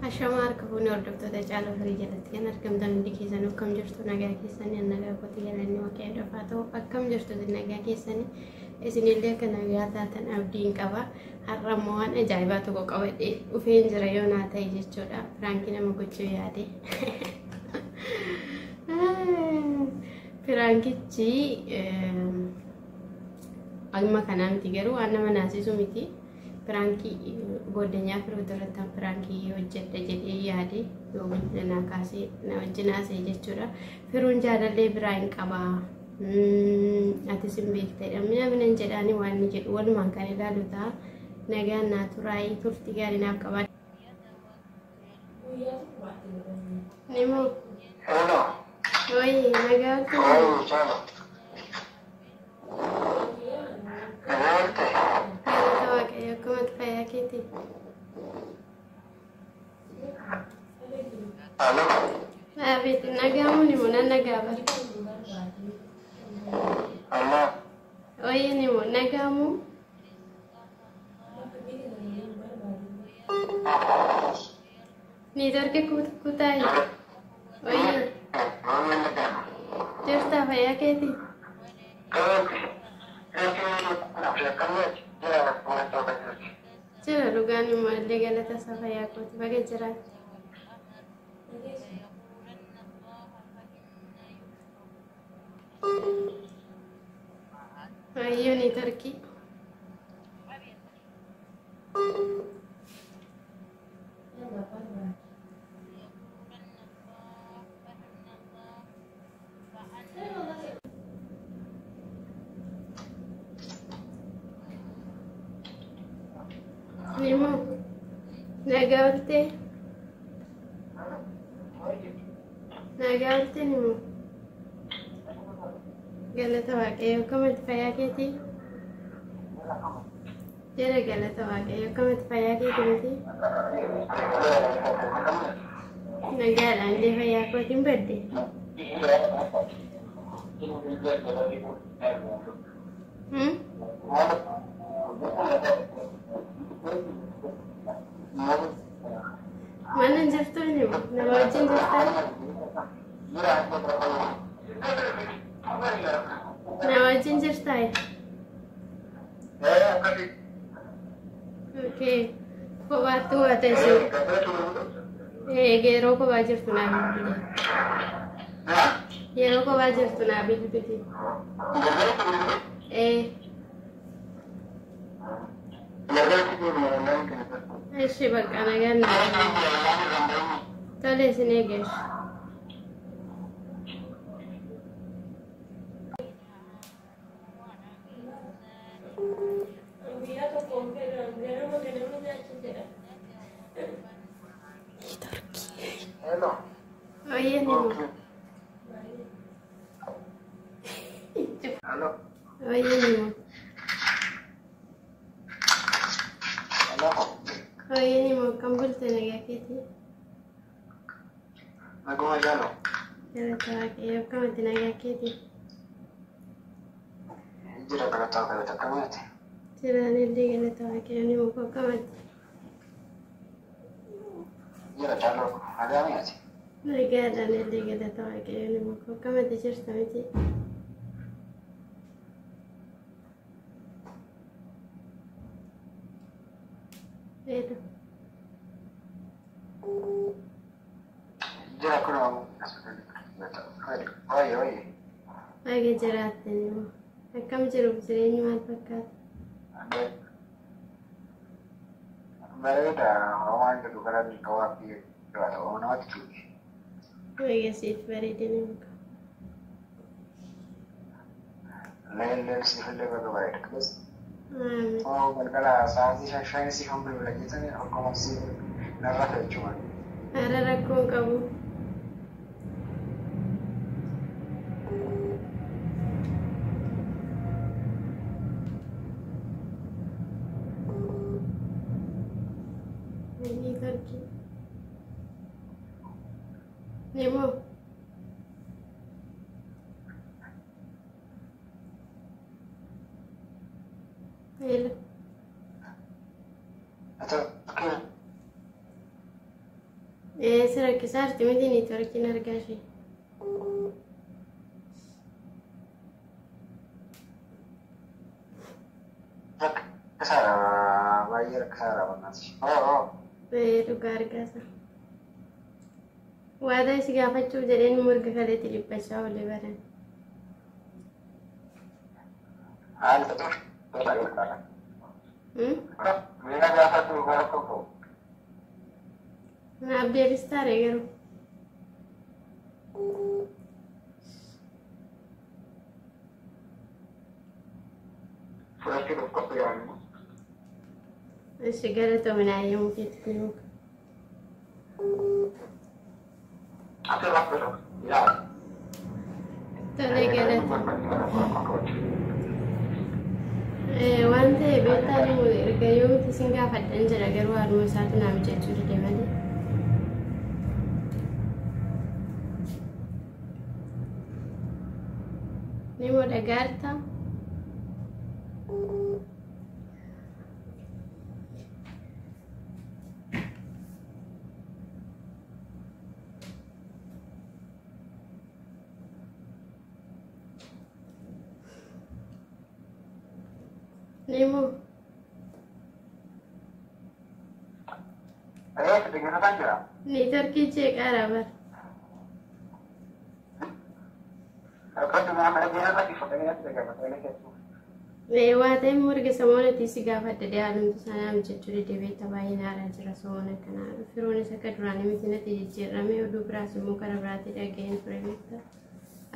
Ashamaa harka fuunee hordoftoota Caalaa Firii jalatti kan argamtan hundi keessan akkam jirtu? Nagaa keessanii? Nagaa kooti, galanni Waaqayyoof haa ta'u. Akkam jirtu nagaa keessanii? Isinillee akka nagaa taatan abdiin qaba. Har'a immoo waan ajaa'ibaa tokko qabadhee dhufeen jira, yoo naa ta'e jechuudha. Piraankii nama gochuu yaade. Piraankichi amma kanaa miti, garuu waan nama naasisu miti. Piraankii goddanyaa firoota irratti piraankii hojjedha jedhee yaade, yoo bilbila naa kaasee na wajjin haasa'e jechuudha. Firuun jaalallee biraa hin qabaa. Atis hin beektedha. Mina minan jedhaanii waan inni jedhu walumaan kan ilaalu ta'a. Nagaan naa turaayii, turtii gaarii naaf qabaa. Nimoo. Hello. Wayi, nagaa oltee? Wayi, Chalo. Nagaa olte? Galata Waaqayyo, akkamatti fayyaa keeti? Hello. Abeet, nagaamu nimoo, nan nagaa bara. Hello. Wayi nimoo, nagaamu. Niitoorkii kutaayi. Wayi, jirtaa, fayyaa keeti? Jira, dhugaan immoo illee galata isaa, fayyaa kooti, baga jiraatti. Wayyoo, niitoorkii. Nimoo, nagaa oltee? Nagaa oltee nimoo? Galata Waaqayyo, akkamatti fayyaa keetii? Jira, galata Waaqayyo, akkamatti fayyaa keetii miti? Nagaadhaan illee fayyaa kootiin badde. Mana hin jirtu nimoo? Nama wajjin jirtaa? Nama wajjin jirtaa? Okay. Kophaatti waa teessee. Yeroo kophaa jirtu naa bilbili. Yeroo kophaa jirtu naa bilbili. Ee. Ishi, bakka nagaan naa. Tole, isin eegeessu. Guyyaa tokko ganama ganama nyaachuu jedha. Hello. Oyyee nimoo. Hello. Oyyee nimoo. Hello. Oyyee nimoo, akkam bulte, nagaa keetii? Naguma, Chalo. Galata Waaqayyo, akkamatti nagaa keetii? Jira, galata Waaqayyo, akkamitti? Jiraan illee, galata Waaqayyo, nimoo akkamatti? Jira, Chalo. Nagaa mi'aati. Nagaadhaan illee, galata Waaqayyo, nimoo akkamatti jirta miti? Hello. Jira kun. Wayi wayi. Baga jiraatte nimoo. Akkam jiruuf jireenyi, maal fakkaata? Bareeda, waan jedhu gara qabaa fi namatti tolu. Baga siif bareede nimoo. Leel siifillee baga bareeda. Kunis Amiin. oo galgala sa'aatii 5 siifan bilbila jettanii akkuma si narra fe'achuu jechuudha. Hara, rakkoon qabu. Niitoorkii. Nimoo. Hello. Haa ta'u. Si rakkisaa jirti miti neetwoorkiin argaa ishee. Rakkisaadha baay'ee rakkisaadha bannaati. Oo. Dhugaa argaasa. Waadaa si gaafachuuf jedheen mirga kaleetti dhiphachaa oole baran. Haala Meeqa gaafatu gara tokko. Naaf deebistaare garuu. Fudhachuu qophii yaa'u. Ishi galatoomi yommuu keetti ni muka. Ati rakkoo yaa. Tolee galatoomi. Waan ta'e beektaa ni erga yoomti sin gaafadhan jedha garuu haaluma isaatu naa mijachuu dide malee. Ni moo dhagaarta? Ni moo Dhaggeeffataan jira. neetworkii jeeqaara bara. Akkasuma dhaggeeffata dhaggeeffata. Waa ta'e mirga samoonatti si gaafadha haalumti isaa naa mijachuu dide beektaa baay'ee naaraa jira samoona kana. Firoonis akka duraanii miti natti jijjiirame oduu biraas immoo karaa biraatti dhaga'een ture beektaa.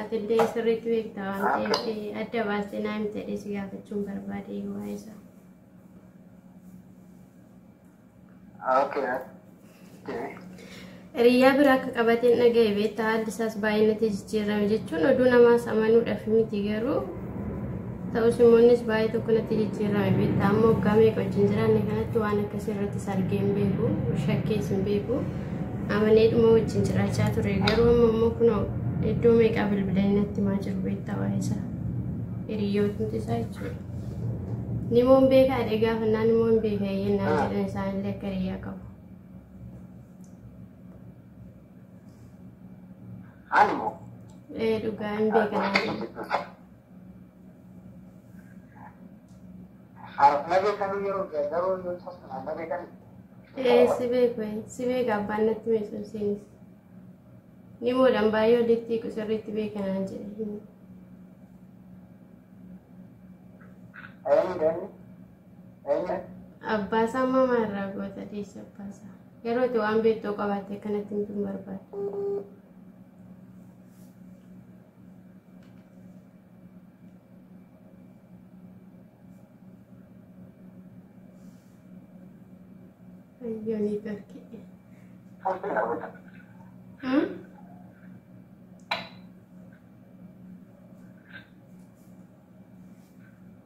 Ati illee sirriitti beektaa waan ta'eef adda baastee naa himte jedhee si gaafachuun barbaade waa'ee isaa. Okay. Hiriyyaa biraa akka qabateen dhaga'e beektaa haalli isaas baay'ee natti jijjiirame jechuun oduu namaas amanuudhaaf miti garuu ta'us immoo innis baay'ee tokko natti jijjiirame beektaa amma waggaa meeqa wajjin jiraanne kanatti waan akkasii irrattis argee hin beeku shakkees hin beeku amanee dhuma wajjin jiraachaa ture garuu amma immoo kunoo iddoo meeqaa bilbilanii natti himaa jiru beektaa waa'ee isaa hiriyyootni isaa jechuudha. Nimoon beekaa jedhee gaafannaan nimoon beekaa yennaan jedhan isaanillee akka hiriyyaa qabu. Ani moo? Dhugaa hin beekan jedhan. Na beekan yeroo garuu yoo sassanaa na beekan. Si beeku si beeka abbaan natti meeshamsiinis. Nimoodhaan baay'ee walitti hiiku sirriitti beekanaan jedhe. Eenyu eenyu? Eenyu? Abbaasaa mamaa irraa goota dhiyeessa abbaasaa. Yeroo itti waan beektuu qabaatte akkanatti himtuun barbaada. Ayyoo neetworkii.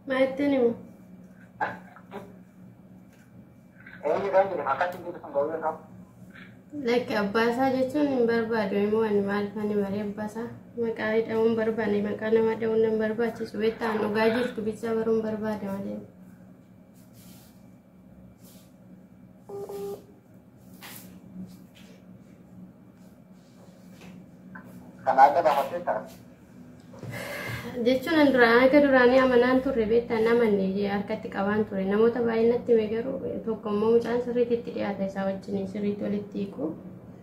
Maal jetteen himu? Eenyu kan jedhe akkatti hin jedhu sun ga'uu yoo ta'u. Lakki abbaasaa jechuun hin barbaadu immoo ani maal ani maree abbaasaa maqaa dha'uun hin barbaanne maqaa nama dha'uun hin barbaachisu beektaa dhugaa jirtu bichaa baruun barbaada malee. Kana adda baafattee ta'a. Jechuun an duraan akka duraanii amanaan turre beektaa namanne harkatti qabaan ture namoota baay'ee natti hime garuu tokko immoo mucaan sirriitti itti dhiyaata isaa wajjin sirriitti walitti hiiku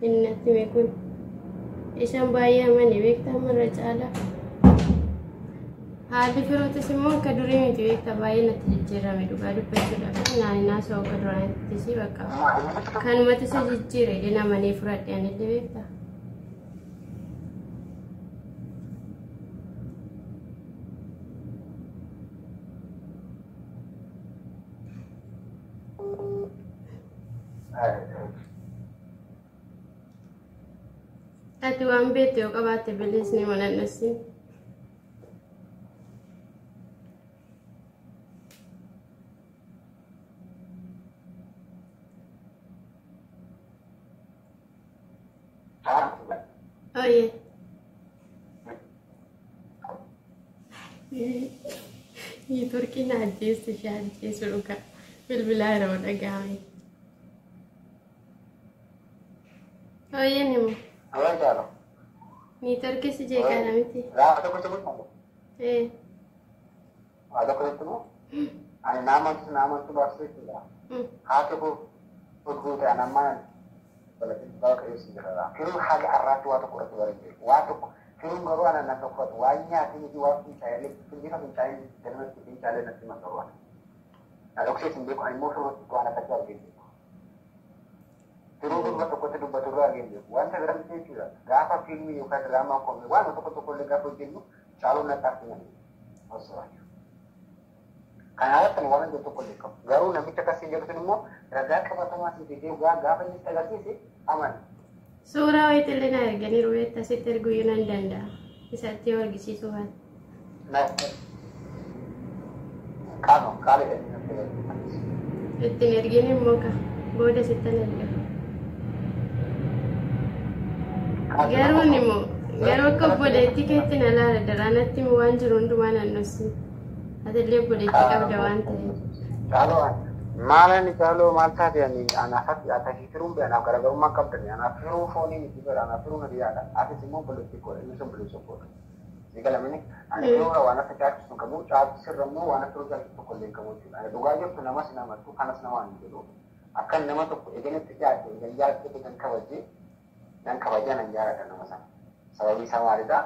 inni natti hime kun isaan baay'ee amane beektaa marra caala. Haalli firootis immoo akka durii miti beektaa baay'ee natti jijjiirame dhugaa dubbachuudhaaf naani naasoo akka duraanittis bakka kanumatti isa jijjiire jedhee amanee fudhadhe anillee beektaa. Ati waan beektu yoo qabaatte bilisni mana dhassin. Oye. Neetworkiin ajjeessu ishee ajjeessu dhugaa bilbilaa yeroo dhaga'ame. Ooyyeen immoo Awwaa jaaloo. Niitoorkii si jeeqaa miti. Waa tokko tokko. Ee. Waa tokko tokko. Ani naamantu naamantu baasuu jechuudha. Haati koo guute ani amma waaqayyoon jira. Firuu haga har'aatti waa tokko irratti barate. Waa tokko firuun garuu ana na tokkotu waan nyaatee miti waan fincaa'ee bifa fincaa'ee galmatti fincaa'ee natti makaru. Na dhoksee hin beeku ani immoo firuutti waan akkasii argee beeku. Firuu durba tokkotti dubbatu irraa argee beeku. Wanta biraa miti jechuudha. Gaafa fiilmii yookaan diraamaa koomee waan tokko tokko illee gaafa hojjennu caaluun natti affeelan. Osoo Kanaaf kan waan jiru tokko illee qabu. Garuu namicha akkasii jedhu sun immoo ragaa qabatamaa si fidee gaafa inni itti agarsiise amani. Suuraa wayiitillee na erganiiru beektaa sitti erguu iyyuu nan danda'a. Isatti yoo argisiisuu baate. Qaama qaama Ittiin ergin immoo ka booda sittan erga. Garuu immoo garuu akka obboleettii keetti na laala daraanatti immoo waan jiru hundumaa nan dhossi. Atillee obboleettii qabda waan ta'eef. Caaloo maal caaloo maal taate ani anaaf ati firuun bee anaaf garaagarummaa qabdan anaaf firuu foonii miti bara anaaf firuu na dhiyaadha atis immoo obboleettii koodha inni sun obboleessa koodha. Si galamini ani firuudha waan akka caalchisu hin qabu caalchisirra immoo waan akka firuu caalchisu tokko illee hin qabu jechuudha. Ani dhugaa jirtu namas namattu kanas nama hin jedhu akkan nama tokko eganitti dhiyaate egan jaalladhe egan kabajee nan kabajaa nan jaalladha nama sana. Sababii isaa maalidha?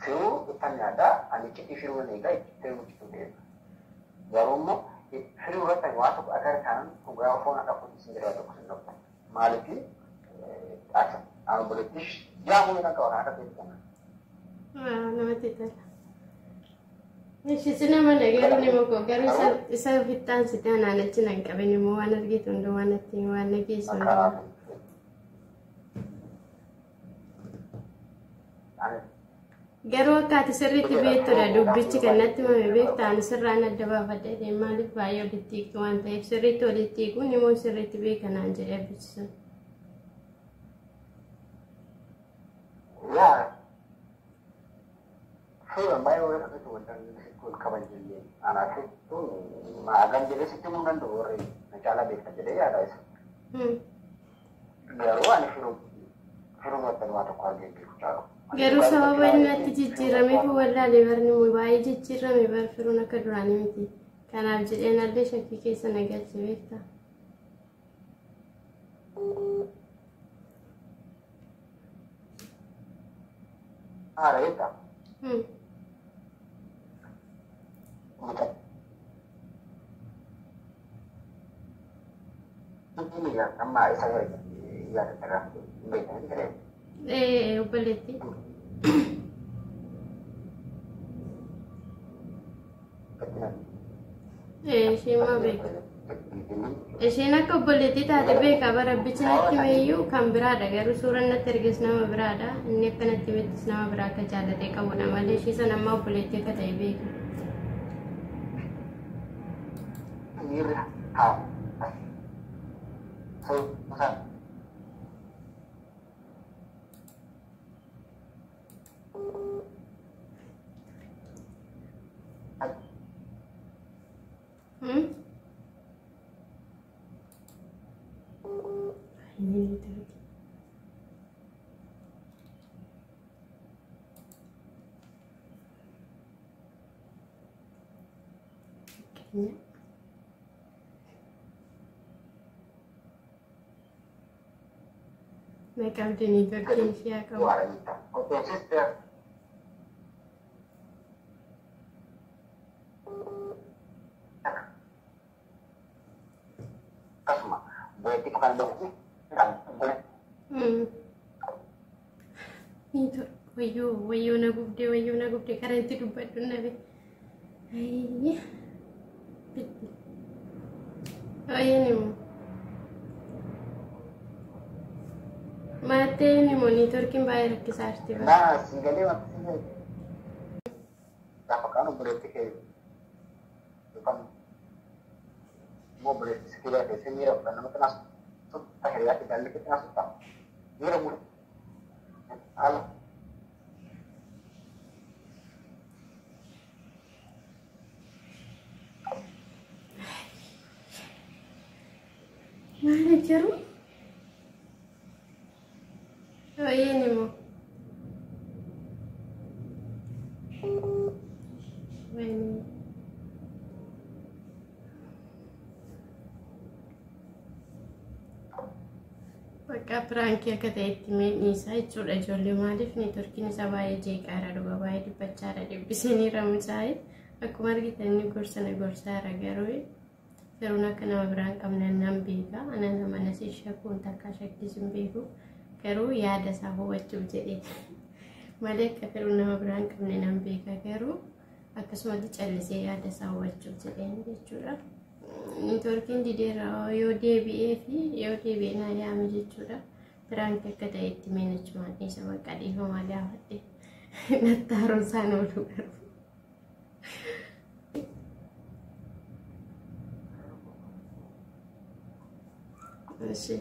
Firuu ittan nyaadha ani cidhi firuu nan eegaa itti firuu citu ta'edha. Garuu immoo firuu irratti waa tokko agar kanan dhugaa foon akka kutusin jedhaa tokko sin dhokkan. Maaliif akka obboleettiif jaamuu nan qaba kan akka ta'e kana. Namatti tola. Ishisi nama garuu ni moko garuu isa ofitti aansite anaan achi nan qabin immoo waan argitu hundumaa natti waan nageessu hundumaa. Garuu akka ati sirriitti beektudha dubbichi kan natti himame beekta ani sirraan adda baafadhe maaliif baay'ee walitti hiiktu waan ta'eef sirriitti walitti hiikuun immoo sirriitti beeka naan jedhee abbichi sun. Yaa suuraan baay'ee wal wanta wal kabajillee anaaf hagam jedhee sitti himuu danda'u warri na caalaa beekta jedhee yaada isa. Garuu ani firuu firuu irratti waa tokko argee beeku caalu. Garuu sababa inni natti jijjiirameef wallaalee barni immoo baay'ee jijjiirame bar firuun akka duraanii miti. Kanaaf jedheen allee shakkii keessa na galche beekta. Haala beektaa? Amma isa yaadatta gaafa beektan jedhee. Ee obboleettii. Ee isheen maa beeka? Isheen akka obboleettii taate beeka bara abbichi natti himeyyuu kan biraadha garuu suuraan natti erges nama biraadha inni akka natti himettis nama biraa akka jaallatee qabudha malee ishee sana ammaa obboleettii akka ta'e beeka. Miirri haa. Na qabdi niitoorkiin ishee haa qabu. Akkasuma obboleettii kan beeku Wayyoo wayyoo na gubdee wayyoo na gubdee karaa itti dubbadhu nabe. Wayyeen immoo. Maateen immoo niitoorkiin baay'ee rakkisaa jirti. Naa siingalee wanti siin gaafa kaan obboleettii kee yookaan immoo obboleettii si kee keessee miira fudhan namatti naas sutta hiriyaa kee jaalli keetti naas sutta miira muru haala. Maal jiru? Wayyeen immoo. Wayne. Bakka piraankii akka ta'etti miidhiisaa jechuudha ijoollee maaliif neetworkiin isaa baay'ee jeeqaadha dhuga baay'ee dhiphachaadha dhibbisanii ramusaa'e akkuma argitan inni gorsa na gorsaara garuu firuun akka nama biraan qabne nan beeka ana nama nasi shakuun takka shakkis hin beeku garuu yaada isaa hubachuuf jedhee malee akka firuun nama biraan qabne nan beeka garuu akkasumatti callisee yaada isaa hubachuuf jedheen jechuudha. Neetworkiin dideera yoo deebi'ee fi yoo deebi'ee naa yaame jechuudha. Piraankii akka ta'etti meenachumaan dhiisa bakka dhiifamaa gaafadhe. Nattaaruun isaan oolu garuu. Ishi.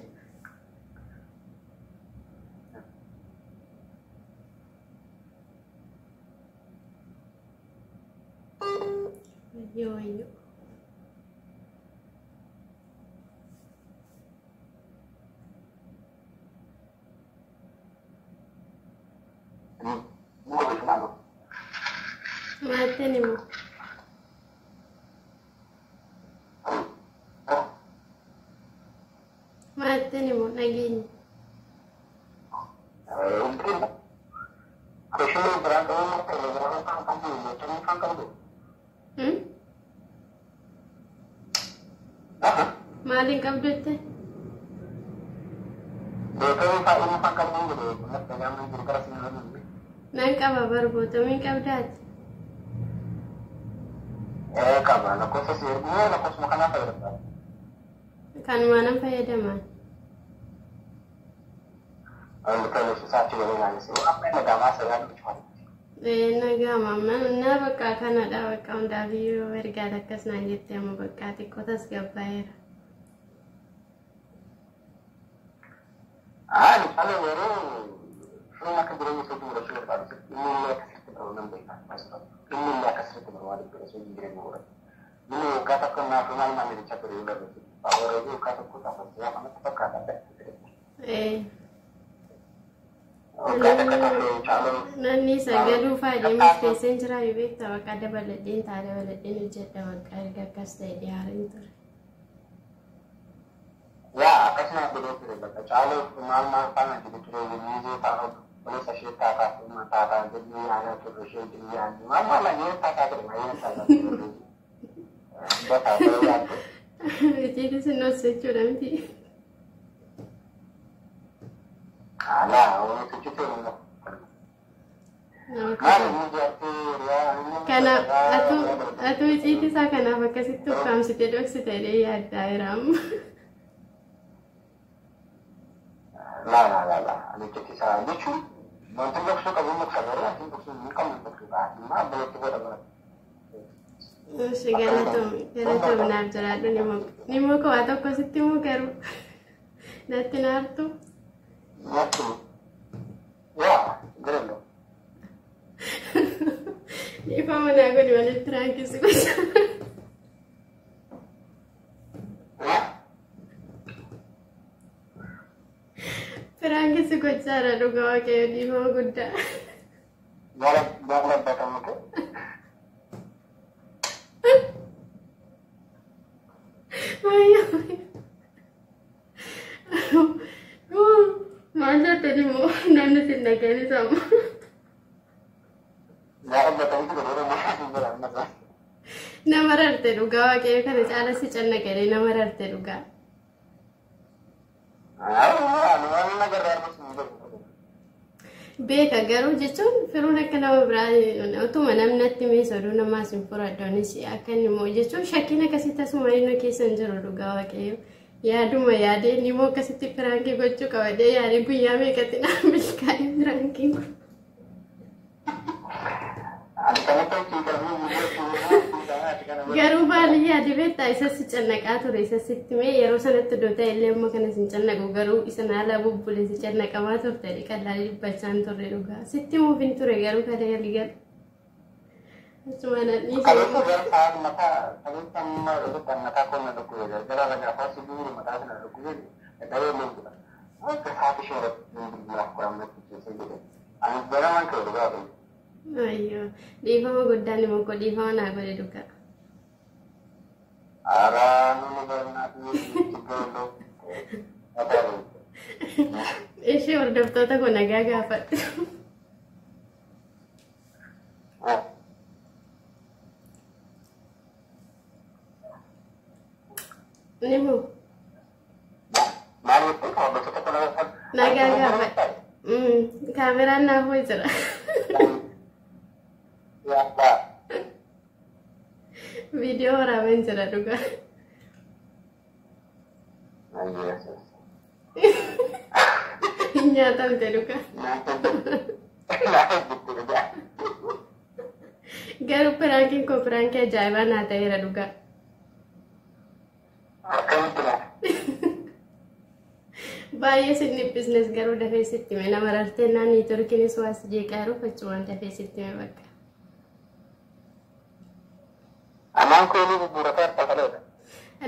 Wayyoo wayyoo. Maatiin immoo. Maatiin immoo nageenya. Maaliin qabdu jette? Nan qaba barbootomiin qabdaati. Qaba lakkoofsa si erguu lakkoofsuma kanaa fayyadamta. Kanumaa nan fayyadamaa. Nagama na bakka kanadha bakka hundaafiyyuu ergaan akkas naan jettee amma bakka xiqqoo tasgabbaa'eera. Ani yeroo firuun akka jireenya isootii godhachuu barbaadu inni illee akkasitti baru nan beeka. Inni illee akkasitti barbaadu godhachuu jireenya godhatu. Inni waggaa tokko naaf maal maal jechaa ture yoo galu. Warra waggaa tokko taphachuu kanatti fakkaata adda. Namni sagaluu faayidee murteesseen jira yoo beekta bakka dabaladheen ta'a dabaladheen hojjedha bakka erga akkas ta'e dhiyaareen ture. Yaa akkasuma godhee ture bakka caaluu maal maal faana jedhe ture miizee faana obboleessa ishee taataa fi taataa jedhee yaada ture ishee jedhee yaadne maal maal jedhee taataa ture baay'ee taataa ture. Bakka ta'ee yaadde. Itiitis hin hojjechuudha miti. Kana atu icciitii isaa kanaaf akkasitti ukkaamsitee dhoksite jedhee yaaddaa jira amma. La la la la ani icciitii isaa jechuun wanti dhoksuu qabu dhoksa garuu wanti dhoksuu hin qabne dhoksuu dhimma abbalatti godhama. Ishi galatoomi naaf jiraadhu ni muka waa tokko sitti himu garuu natti naartu. Natti yaa garuu. Dhiifama naa godhi malee piraankii si gocha. Piraankii si gochaadha dhugaa waaqayyo dhiifama guddaa. Gaara abbaa Maal jettani immoo namni sin dhageenis ammoo. Nama rarte dhugaa waaqayyo kana caala si cannaqee nama rarte dhugaa. Beeka garuu jechuun firuun akka nama biraa utuma namni natti meeshaa oduu namaas hin furadhoonis akka inni immoo jechuun shakkiin akkasitti asuma inni keessa hin jiru dhugaa waaqayyo. Yaaduma yaadee inni immoo akkasitti piraankii gochuu qabadee yaadee guyyaa meeqatti naa milkaa'e piraankiin kun. Garuu baali yaade beektaa isa si cannaqaa ture isa sitti mee yeroo sanatti iddoo ta'e illee amma kana sin cannaqu garuu isa naala bubbule si cannaqamaa turte qal'aa dhibbachaan turre dhugaa sitti muufin ture garuu kana galgal. Achuma nan dhiise. Kaleessa gara sa'a mataa kaleessa amma dhugaa mataa koo na dhukkube gara gara afaan sibiilii mataa sana dhukkube dhahee leenjudha. Akka haati ishee irratti bilbilaaf qoramatti keessa jedhe. Ani ganamaan ka'e dhugaa ta'e. Ayyoo, dhiifama guddaan immoo koo dhiifama naa godhe dhugaa. Aaraa nuni barnaa fi xiqqoo. Ishee hordoftoota koo nagaa gaafadhu. Nimu Maal jettee hordoftoota kana gaafadhu? Nagaa gaafadhu. Kaameraan naaf hoo jira. Yaa. Viidiyoo waraabeen jira dhugaa. Yesus. Hin nyaatamte dhugaa. Garuu piraankiin koo piraankii ajaa'ibaa naa ta'eera dhugaa. Akkamitti laata? Baay'ee sin dhiphisnes garuu dafee sitti hime nama rartee naan niitoorkiinis waa si jeeqaa jiruuf achumaan dafee sitti hime bakka. Amaan koo ni gurgurataa harka kaleedha.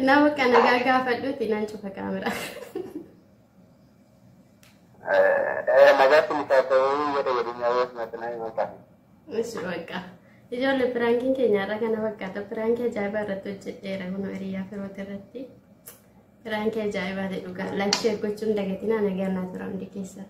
Naa bakka nagaa gaafadhuuti naan cufa kaameraa. Nagaatti ni taasifamuu jedha jedhanii hawaasni maxxanaa himan taasisu. Ishi bakka. Ijoollee, piraankiin keenya irra kana fakkaata. Piraankii ajaa'ibaa irratti hojjedheera kun hiriyaa firoota irratti. Piraankii ajaa'ibaa ta'e dhugaa. Like, share gochuun dagatinaa. Nagaa naa tura hundi keessa.